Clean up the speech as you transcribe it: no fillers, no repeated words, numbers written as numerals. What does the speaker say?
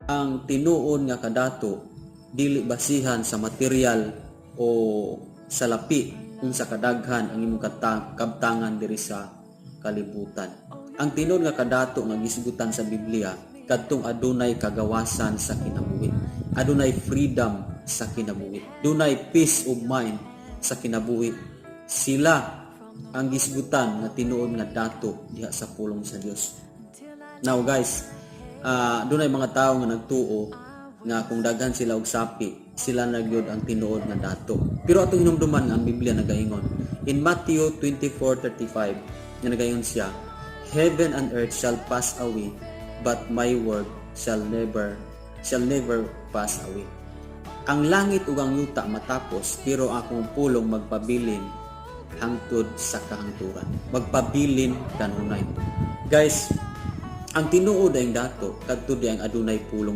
Ang tinuod nga kadato dili basihan sa material o sa lapi unsa kadaghan ang imong kabtangan diri sa kalibutan. Ang tinuod nga kadato nga gisgutan sa Biblia kadtong adunay kagawasan sa kinabuhi. Adunay freedom sa kinabuhi. Dunay peace of mind sa kinabuhi. Sila ang gisgutan nga tinuod nga dato diha sa pulong sa Dios. Now guys, dunay mga tao nga nagtuo nga kung daghan sila og sapi, sila na gyud ang tinuod nga dato. Pero atong hinumduman nga ang Biblia nagaingon in Matthew 24:35 nga nagaingon siya, "Heaven and earth shall pass away, but my word shall never pass away." Ang langit ug ang yuta matapos, pero akong pulong magpabilin hangtod sa kahangturan. Magpabilin kanunay. Guys, ang tinuod ang dato kadto di ang adunay pulong.